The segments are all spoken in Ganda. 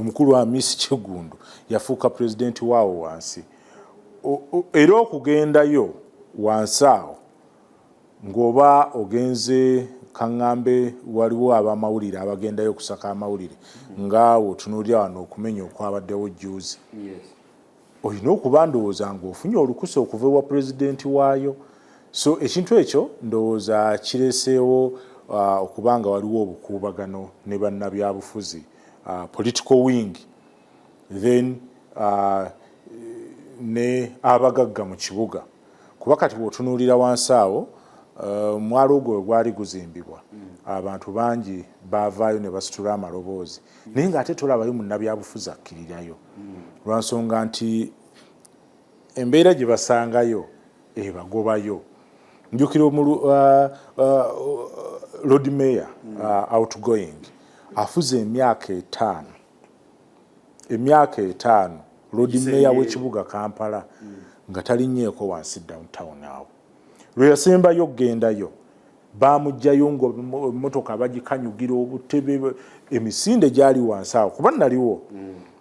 Omukulu Amisi Kiggundu yafuuka pulezidenti waawo wansi. Era okugendayo wansi awo ng'oba ogenze, kaŋŋambe, waliwo abamawulire abagendayo okusaka amawulire, ngaawo otunuulira wano okumenya okwabaddewo juzi, olina okuba ndowooza ng'ofunye olukusa okuva ewa pulezidenti waayo. So ekintu ekyo ndowooza kireeseewo okuba nga waliwo obukuubagano ne bannabyabufuzi, political wing, then ne abagagga mu kibuga, kuba kati bw'otunuulira wansi awo, omwalo ogwo we gwali guzimbibwa, abantu bangi baavaayo ne basitula amaloboozi, naye ng'ate tolabayo munnabyabufuzi akkirirayo, lwansonga nti embeera gye basangayo ebagobayo. Njukira omulu Lord Mayor outgoing afuze emyaka 50, emyaka 50 Lord Mayor w'ekibuga Kampala, nga talinnyeeko wansi downtown awo. Lwe yasembayo okugendayo, bamugjayo nga emmotoka bagikanyugira obutebe, emisinde gyali wansi awo, kuba naliwo,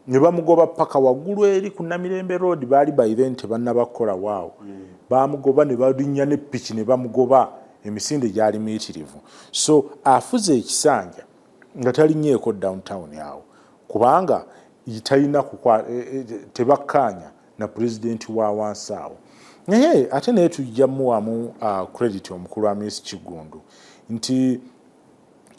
ne bamugoba paka waggulu eri ku Namirembe Road. Baali by then tebannaba waawo. Bamugoba ne balinnya ne piki ne bamugoba, emisinde gyali miyitirivu. So afuze ekisanja nga talinnyeeko downtown awo, kubanga talina tebakkaanya na pulezidenti wa wansi awo. Naye ate naye tujja muwamu credit omukulu Amisi Kiggundu nti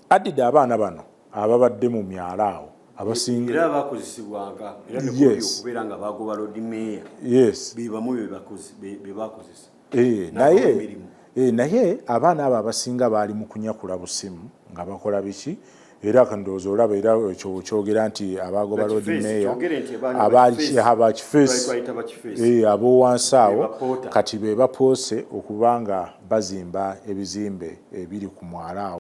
addidde abaana bano ababadde mu myalo awo abasinga. Era abakozesebwanga era okubeera nga bagoba Lord Mayor, bebamu be bakozesa. Naye abaana abo abasinga baali mu kunyakula busimu nga bakola biki, era ndowooza olaba era ekyo kyogera nti abagoba Lord Mayor abakifeesi ab'owansi awo kati be bapoose okuba nga bazimba ebizimbe ebiri ku mwala awo.